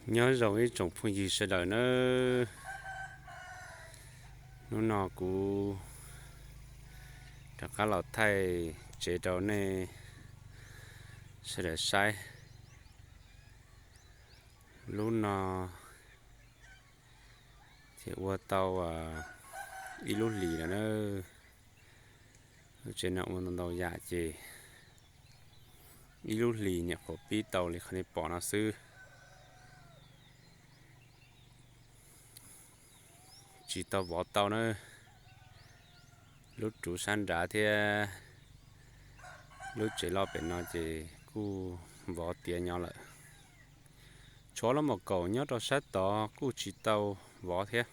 Nyob zoo ib tsoom phooj ywg sawv daws nawb. Hnub no kuv rov qab los thaij tsev rau nej sawv daws saib. Lub no ces ua tau ib lub hlis lawm na. Lub tsev no ua ntau ntau yam ces ib lub hlis nyuam qhuav pib tau li qhov nej pom no xwb. Tsis tau vov tau na. Lub ruv sab nrad thiab lub tsev loj pem no ces kuj vov tiav nyob lawm. Tshuav lub mom kaum nyob rau sab tod kuj tsis tau vov thiab.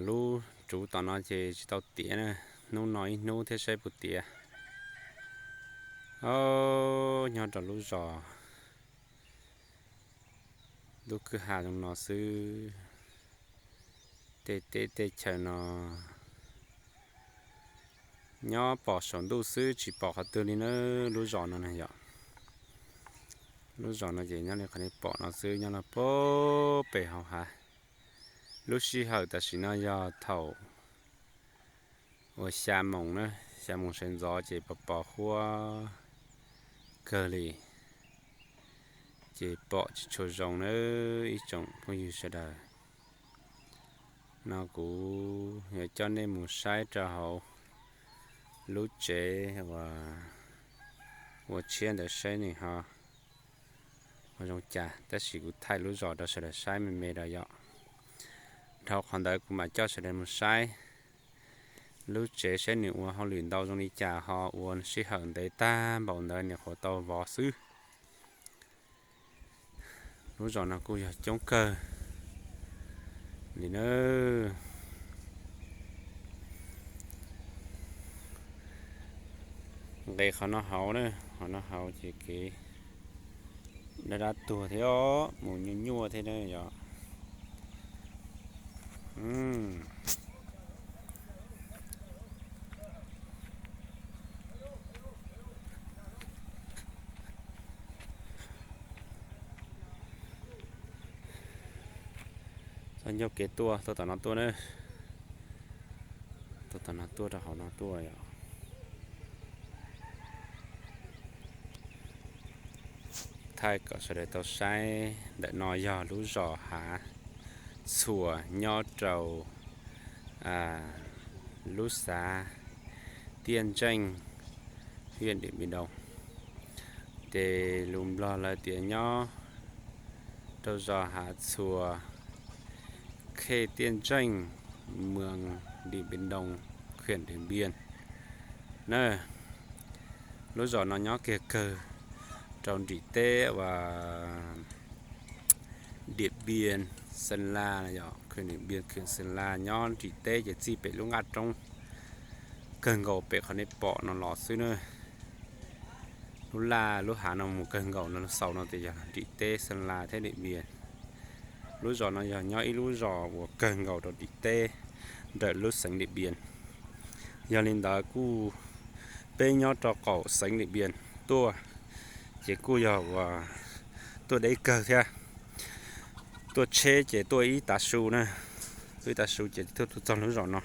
Lub ruv tom no ces tsis tau tiav na, hnub no ib hnub thiab saib puas tiav. Nyob rau lub zos, lub kwj ha zoo no xwb. Tej teb tej chaw no nyob pom saum ntuj xwb tsis pom qhov twg li na. Lub zos no na yom, lub zos no ces nyob li qhov nej pom no xwb, nyob los puag pem hauv hav. Lub sij hawm tam sim no yog thaum uas xya moos na, xya moos sawv ntxov ces pos pos huab kawg li, ces pom tsis tshua zoo nawb ib tsoom phooj ywg sawv daws. No kuv yuav coj nej mus saib rau hauv lub tsev uas ua tshiab ntawd saib nws ho zoo cas, tab sis kuv thaij lub zos rau sawv daws saib me me rau yom. Dhau qhov ntawd kuv mam coj sawv daws mus saib lub tsev saib nws ua hauj lwm ntau zoo li cas ho ua sij hawm ntev tag npaum ntawd nyuam qhuav tau vov xwb. Lub zos no kuj yog coob kawg li na. Nqes qhov no hauv na, qhov no hauv ces kev dab dab tuag thiab os, mus nyuaj nyuaj thiab na yom. Txog ncauj kev tuaj, tuaj tom no tuaj na. Tuaj tom no tuaj rau hauv no tuaj yom. Thaij kom sawv daws tau saib, ntawm no yog lub zos Hav Txhuas nyob rau lub xav Tiaj Ntseej, hiaj Diam Npia Doo. Ces lus Nplog lawv tias nyob rau zos Hav Txhuas, khej Tiaj Ntseej, mws Diam Npia Doo, khiam Diam Npias na. Lub zos no nyob kiag kawg rau nrim teb uas Diam Npias, Xeeb Las, khiam Diam Npias, khiam Xeeb Las nyob nrim teb ces txij pem lub nqaj roob kawg nkaus pem qhov nej pom no los xwb na. Lub laj lub hav no mus kawg nkaus no xaus no tias yog nrim teb Xeeb Las thiab Diam Npias. Lub zos no yog nyob ib lub zos uas kawg nkaus rau nrim teb ntawm lub xeev Diam Npias. Yog li ntawd kuj peb nyob rau qaum xeev Diam Npias tuaj ces kuj yog uas tuaj deb kawg thiab. Tuaj tsheb ces tuaj ib tav su na, tuaj ib tav su ces thiaj tuaj txog lub zos no.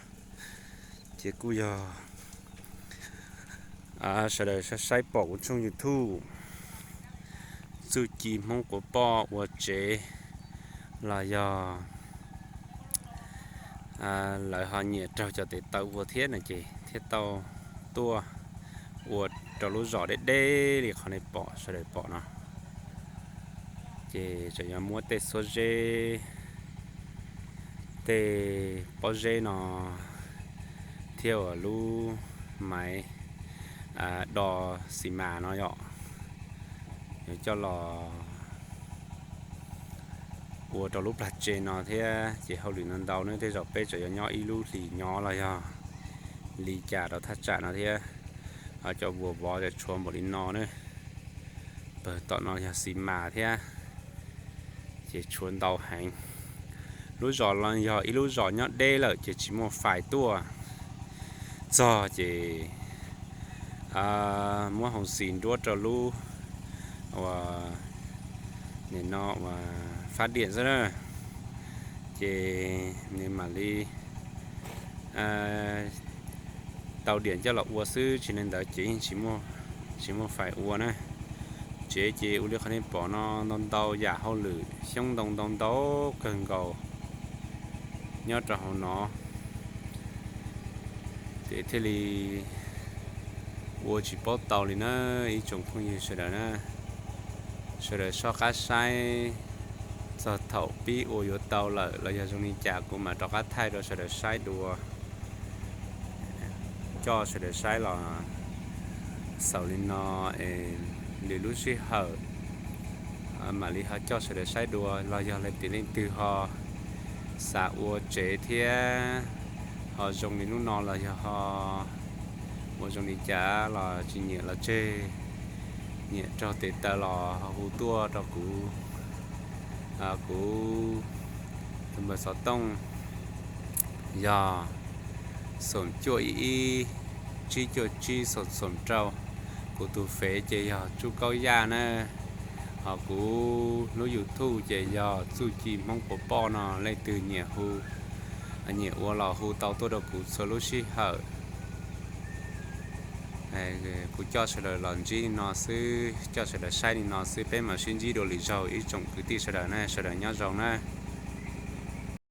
Ces kuj yog sawv daws saib pom kuv tshooj YouTube Txuj Ci Hmoob Quav Poj ua tsev los yog lawv ho nyiam raug cov tes taw ua thiab no ces thiaj tau tuaj ua rau lub zos deb deb li qhov nej pom sawv daws pom no. Ces tseem yuav muab tej xuab zeb, tej pob zeb no thiab uas lub maiv do xi mas no yom, yuav coj los ua rau lub plag tsev no thiab. Ces hauj lwm no ntau ne, tej zaum peb tseem yuav nyob ib lub hlis nyob los yog li cas rau thaj tsam no thiab. Cov vuas vov ces tshuav npaum li no ne. Pawg tom no yog xi mas thiab, ces tshuav ntau heev. Lub zos no yog ib lub zos nyob deb lawm ces tsis muaj fais tuaj txog ces muab hoo xis nruab rau lub uas Nim no uas fab diam xwb na, ces nws mam li tau diam coj los ua xwb, tsis li ntawd ces yeej tsis muaj fais ua na. Tsev ces ua li qhov nej pom no, ntau ntau yam hauj lwm xyoob ntoo ntau ntau kawg nkaus nyob rau hauv no, ces thiaj li ua tsis paub tau li na. Ib tsoom phooj ywg sawv daws na, sawv daws soj qab saib, txog thaum pib ua yuav tau lawm los yog zoo li cas kuv mam rov qab thaij rau sawv daws saib dua. Coj sawv daws saib los xaus li no es lwm lub sij hawm mam li ho coj sawv daws saib dua, los yog leej twg ho xav ua tsev thiab ho zoo li lub no los yog ho ua zoo li cas los tsis nyiam los tseg, nyiam raug tes taw los ho hu tuaj rau kuv. Kuv tus npawb xov tooj yog xoom cuaj ib ib, tsib cuaj tsib xoom xoom rau. Kuv tus fev ces yog Tsuj Kaub Yaj na. Ho kuv lub YouTube ces yog Txuj Ci Hmoob Pov Poj no, leej twg nyiam hu, nyiam ua los hu tau tuaj rau kuv txhua lub sij hawm. Kuv coj sawv daws los ntsib li no xwb, coj sawv daws saib li no xwb, peb mam sib ntsib dua lwm zaug ib tsoom kwv tij sawv daws na, sawv daws nyob zoo na.